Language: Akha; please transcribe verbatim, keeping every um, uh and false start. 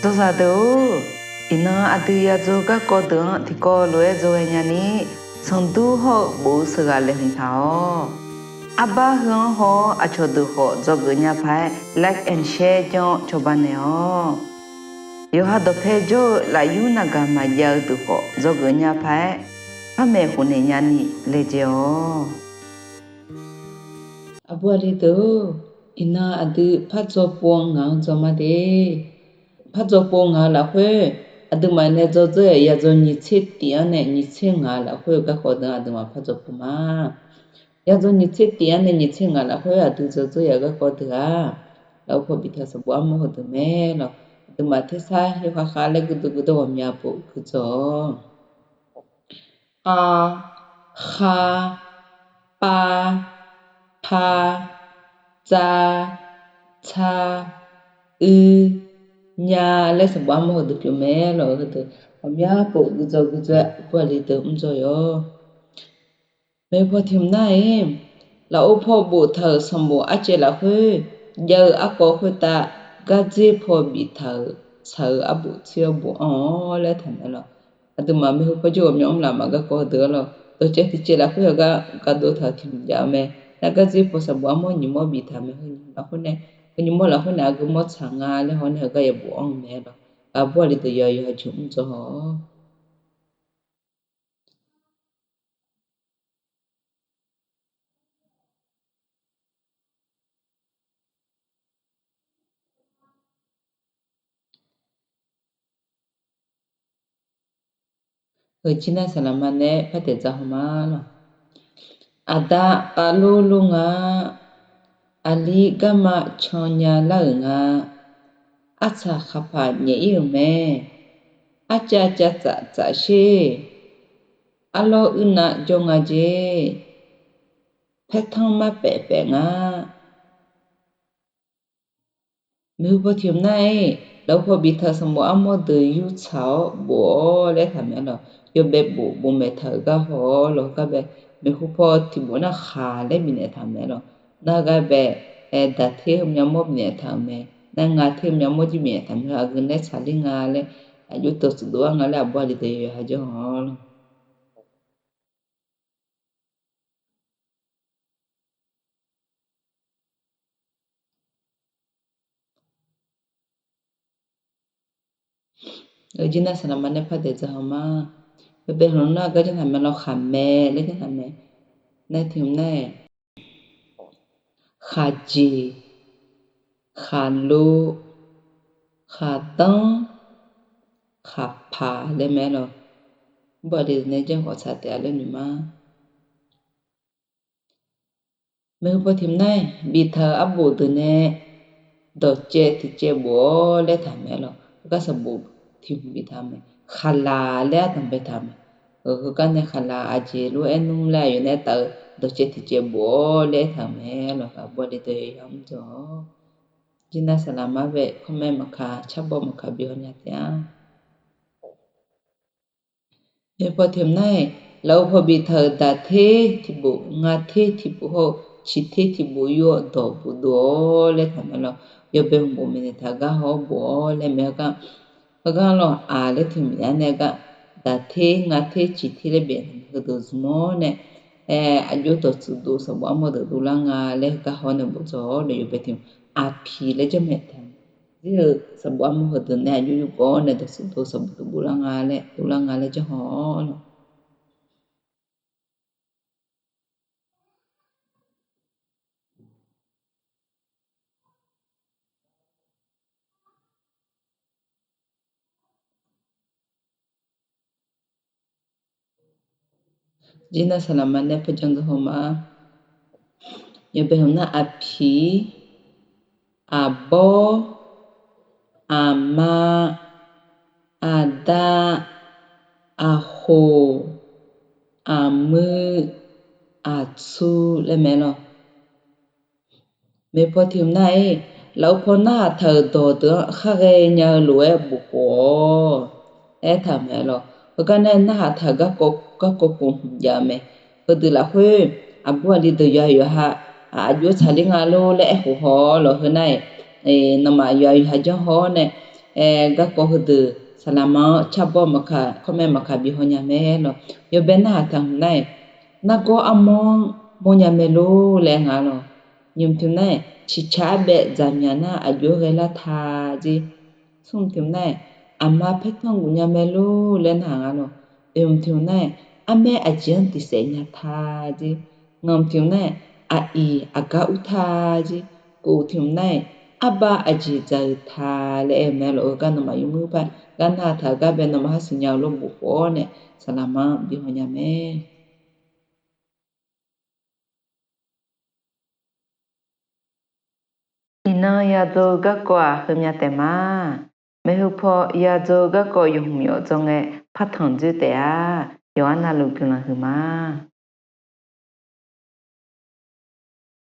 Dzawzaq deuq-or, iqnan aqdui yadzaw garkawv deuq-anr tiqkawv lof-aer dzawghae nyani, sanqdur hawr-eu bof-eu sheuqghaq laeqhmq taq-awq. Arbar heu-anr haw-awr aqcawq deuq khawf dzawgeuf nya paq-aer like and share janr-awr cawba naeq-awq. Yawqha dawqpae jawr-eu lafyur navgaq maqjav-eu deuq khawf dzawgeuf nya paq-aer, par maeqhu naeq nyani laejae-awq. Aqbur aqli deuq-or, iqnan aqdui pardzaw pov-eu ngaq-anr dzaw ma de. Pardzaw pov ngaq-eu lafkhoer, aqduimaf nae dzawdzeur-aer yadzaw nyiq tser tif-anr nae nyiq tser ngaq-eu lafkhoer-eu garkawv deuq-anr aqduimaf pardzaw pov ma. Yadzaw nyiq tser tif-anr nae nyiq tser ngaq lafkhoer aqdui dzawdzeur yaf garkawv deuq-aq, lafov paw biftaq-euq sanqbof armawr heudeuq mae lawq. Aqduimaf tersar yawkhav khav laer guirdeuv guirdeuv ghawqmya pov guirdzaw-awq. Khav, khav, pav, par, tsav, tsav, uir, nyav laer sanqbof armawr heudeuq pyeuf mae lawq. Heudeuq ghawqmya pov guirdzaw guirdzaw-aer aqbur aqli deuq mrdzaw-awq. Maeqhu paw tiq hmq nar-iq, lafov paw boftaq-euq sanqbof arcaev lafkhoer jav-eu arkawv khoertav gardzer paw biftaq-euq tsaq-eu arbof tser-awr bofanr-awq laer taqmaeq lawq. Aqduimaf maeqhu paw jir ghawqmya mrlaf maf garkawv heudeuq-anr lawq, dawqcaev tiqcaev lafkhoer heugar gardov taq-euq tiq hmq jav-eu mae. Nar gardzer paw sanqbof armawr nyiq mawr biftaq mae. Heu nyiq mawr lafkhoer nae, heu nyiq mawr laf khoer nae aqgeu mawr tsaq nga laer haw nae heugar ya bofanr-eu mae lawq. Aqbur aqli deuq yawqha yawqha jeq mrdzaw-awq. Heu jir nar saqlaqma nae par daeq dzaq haw ma lawq. Aqda khavlor lor nga, aqli garma can nya lar-euq nga, artsaq khaqpaq nyaef ir-euq mae, arcav cav tsaf tsaf sher, arlawr uirnav jawr nga jer, paertanr mar paef paef nga. Maeqhu paw tiq hmq nar-iq, lafov paw biftaq-euq sanqbof armawr deuq yur tsaq-awr bof-awr laer taqmaeq lawq. Yawbae bof bof maeq taq-euq gar haw-awr lawq, heugar bae maeqhu paw tiq bof nar khaq laer bifnaeq taq-euq mae lawq. Nar heugar bae daq ter heumya mawr bifnaeq taq-euq mae. Nar nga ter heumya mawr jir bifnaeq taq mae. Aqgeu nae tsaqler nga laer, aqjox dawqtsuif dov-ar nga laer aqbur aqli deuq yawqha janr-awq lawq. Heu jir nar saqlaqma nae par daeq dzaq haw ma. Yawbae hmq nar gar janr taq mae lawq, khaqmae laer janr taq mae. Nar tiq hmq nar-iq, khaqjeq, khaqlo, khaqdanr, khaqpaq laer mae lawq. Aqbur aqli deuq nae janr khawf tsaq taef-a laer noeq ma. Maeqhu paw tiq hmq nar-iq, biftaq-euq arbof deuq nae dawqcaev tiq caev bof-awr laer taq mae lawq. Heugar sanqbof tiq hmq biftaq mae. Khaqlaq laer ardanq baetaq mae. Heugar nae khaqlaq aqjeq lof-aer nmr laer aqyawf nae aertaq-euq dawqcaev tiq caev bof-awr laer aertaq-euq mae lawq. Aqbur aqli deuq yawqha mrdzaw-awq. Jir nar saqlaqma bae comment maqkaq, carbawr maqkaq bi haw nya taef-a. Maeqhu paw tiq hmq nar-iq, lafov paw biftaq-euq daq ter tiq bof, nga ter tiq bof hawr-eu ciq ter tiq bof yur-awr dawq bofdov-awr laer taq mae lawq. Yawbae hmq bof maeqnaeq taq gar haw-awr bof-awr laer mae. Heugar lawq, aq laer tiq hmq nar nae gar, daq ter nga ter ciq ter laer bifnaeq taq mae. Heudeuq zmq-awr nae, aqjox dawqtsuif dov sanqbof armawr deuq dovlar nga laer heugar haw-awr nae bof dzaw-awr nae yawbae tiq hmq aqpiq laer janrmaeq taq mae. Zir-eu sanqbof armawr heudeuq nae aqjox yurgawv-awr nae dawqtsuif dov sanqbof deuq boflar nga laer dovlar nga laer janr haw-awr lawq. Jir nar saqlaqma nae par janr dov haw ma. Yawbae hmq nar aqpiq, aqbawr, aqma, aqda, aqkhof, aqmuir, aqtsu laer mae lawq. Maeqhu paw tiq hmq nar-iq, lafov paw narhaq taq-euq dawq deuq-anr khar ghaenya-eu lof-aer bofkhof-awq. Aertaq-euq mae lawq. Heugar nae narhaq taq-euq garkawv khof hmq jav-eu mae. Heudeuq lafkhoer aqbur aqli deuq yawqha yawqha aqjox tsaqler nga lor laer aerkhof haw-awr lawq. Heu nar-iq, nawmaf yawqha yawqha janr haw-awr nae Aer, garkawv heudeuq saqlaqma-anr carbawr maqkaq, kawrmae maqkaq bi haw nya mae lawq. Yawbae narhaq taq hmq nar-aq, nargawr armawr-anr mawrnya mae lor laer nga lawq. Nyiq hmq tiq hmq nar-aq, ciqcaq arbaev dzaqmyaq nar aqjox-aer ghaelar ta jer. Smr hmq tiq hmq nar-aq, aqma paertanr guf nya mae lor laer narhaq nga lawq. Oeq hmq tiq hmq nar-aq, armaer aqjeq-anr diqsaef nya ta jer. Ngaq hmq tiq hmq nar-aq, aqiq aqgar ur ta jer. Kof hmq tiq hmq nar-aq, arbav aqjeq dzaq-euq ta laer aer-eu mae lawq. Heugar nawmaf yawmuiq par gar narhaq taq-eu gar bae nawmaf harsiq nya-eu lor bof khof-awr nae saqlaqma-anr bi haw nya mae. Iqnan yadzaw-eu garkawv-aq heumya taef ma. Maeqhu paw yadzaw-eu garkawv yawq hmq yawf dzawr ngae partanq dzoer taef-a. Yawqha navluf guiqlanq huiqma.